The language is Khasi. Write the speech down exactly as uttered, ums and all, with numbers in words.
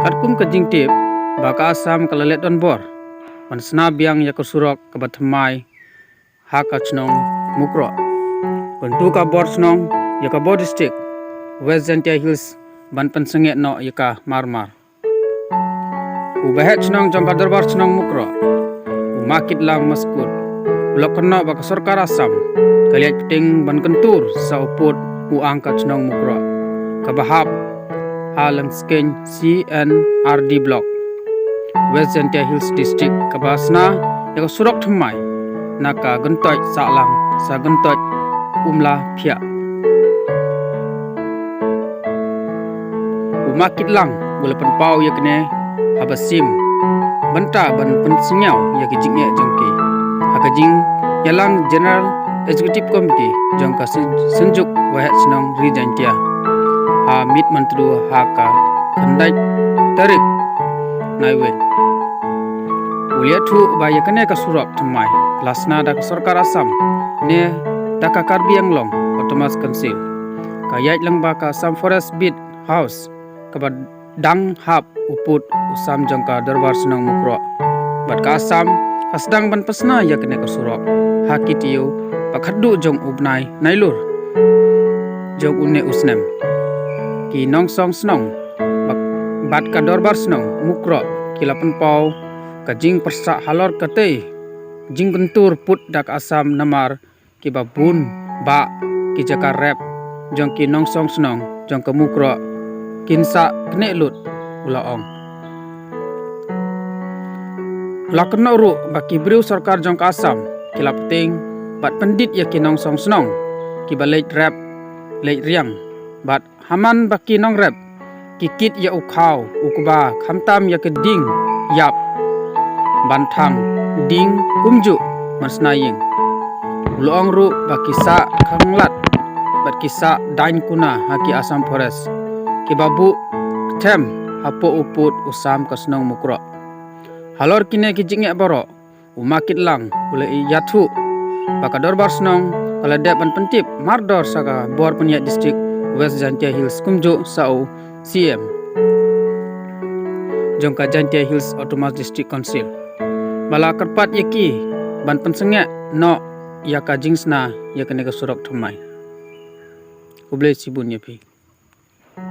Katkum ka jingtip ba ka Assam ka la leit donbor ban sna biang ïa ka surok kaba thymmai ha ka shnong Mukroh, kyntu ka bor shnong ïa ka bor district West Jaintia Hills ban pynsangeh noh ïa ka marmar. U Baheh Shnong jong ka Dorbar Shnong Mukroh, u Ma Kitlang Maskut, u la kynnoh ba ka sorkar Assam ka ïaid pyrthei ban kyntur sa u pud u ang ka shnong Mukroh, kaba hap ha Langskeiñ C and R D Block, West Jaintia Hills District, kaba sna ïa ka surok thymmai na ka Gyntoit Sahlang sa Gyntoit Umlaphiah. U Ma Kitlang u la pynpaw ïa kane haba shim bynta ban pynsngew ïa ki jingeh jong ki ha ka jingïalang General Executive Committee jong ka Syn-, Synjuk Waheh Shnong Ri Jaintia ha Myntdu ha ka khyndai tarik Naiwieng. U la ïathuh ba ïa kane ka surok thymmai la sna da ka sorkar Assam ne da ka Karbi Anglong Autonomous Council, ka ïaid lyngba ka Assam Forest Beat House, kaba dang hap u pud u sam jong ka Dorbar Shnong Mukroh. Bad ka Assam ka sdang ban pynsna ïa kane ka surok ha ki taïew ba khatduh jong u bnai Nailur jong une u snem. Ki nongsong shnong bad, bad ka Dorbar Shnong Mukroh ki la pynpaw ka jingpyrshah halor katei jingkyntur pud da ka Assam namar kiba bun bah ki jaka rep jong ki nongsong shnong jong ka Mukroh kin sa knieh lut, u la ong. U la kynnoh ruh ba ki briew sorkar jong ka Assam ki la pyrshang bad pyndit ïa ki nongsong shnong kiba leit rep leit riang, bad ha man ba ki nongrep ki kit ïa u khaw u kba khamtam ïa ka ding ïap ban thang ding kumjuh ban sna ïing. U la ong ruh ba ki sah khanglad bad ki sah daiñ kuna ha ki Assam Forest kiba buh kyrthem hapoh u pud u sam ka shnong Mukroh. Halor kine ki jingeh baroh, u Ma Kitlang u la ïathuh ba ka Dorbar Shnong ka la dep ban pyntip mardor sa ka bor pynïaid district West Jaintia Hills kumjuh sa u C M jong ka Jaintia Hills Autonomous District Council ba la kyrpad ïa ki ban pynsangeh noh ïa ka jingsna ïa kane ka surok thymmai. Khublei shibun ïa phi.